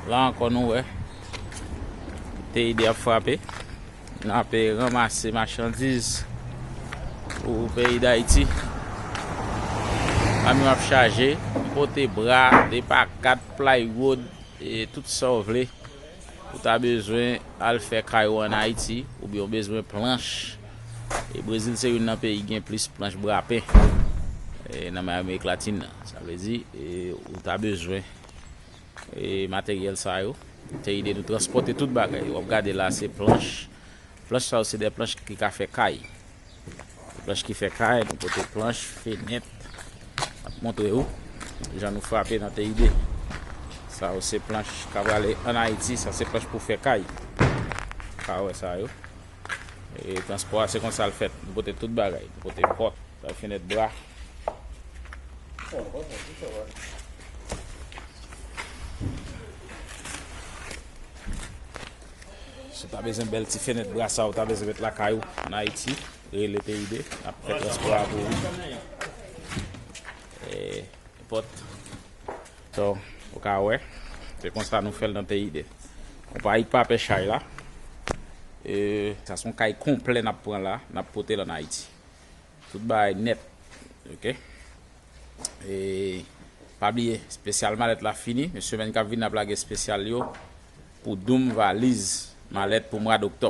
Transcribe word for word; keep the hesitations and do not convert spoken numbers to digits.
La ankò nou wè T I D ap frape. N ape ranmase machandiz pou peyi Dayiti. Kamyon ap chaje, pote bra, de pa kat, plywood, e tout sa w vle. Ou ta bezwen al fè kay ou ann Ayiti, oubyen w bezwen planch. E Brezil se youn nan peyi ki gen plis planch brapen, e nan Amerik Latin nan. Sa vle di, e ou ta bezwen e materyèl sa yo. T I D nou transpòte tout bagay. W ap gade la, se planch. Planch sa yo, se de planch ki ka fè kay. Planch ki fè kay, nou pote planch, fenèt. M ap montre ou jan nou frape nan T I D. Sa yo, se planch k ap prale ann Ayiti. Sa se planch pou fè kay. Ka wè sa yo. E transpò a, se konsa l fèt. Nou pote tout bagay. Nou pote pòt, fenèt, bra. Si w ta bezwen bèl ti fenèt bra sa, ou ta bezwen met lakay ou ann Ayiti, rele T I D, n ap fè transpò a pou ou. E, nenpòt. So, ou ka wè, se konsa nou fè l nan T I D. Konpayi k pa pè chay la. E, sa se yon kay konplè n ap pran la, n ap pote l ann Ayiti. Tout bagay nèt. Oke. E pa bliye, espesyal malèt la fini, men semèn k ap vini n ap lage espesyal yo pou doum, valiz, malèt pou mwa doktòb.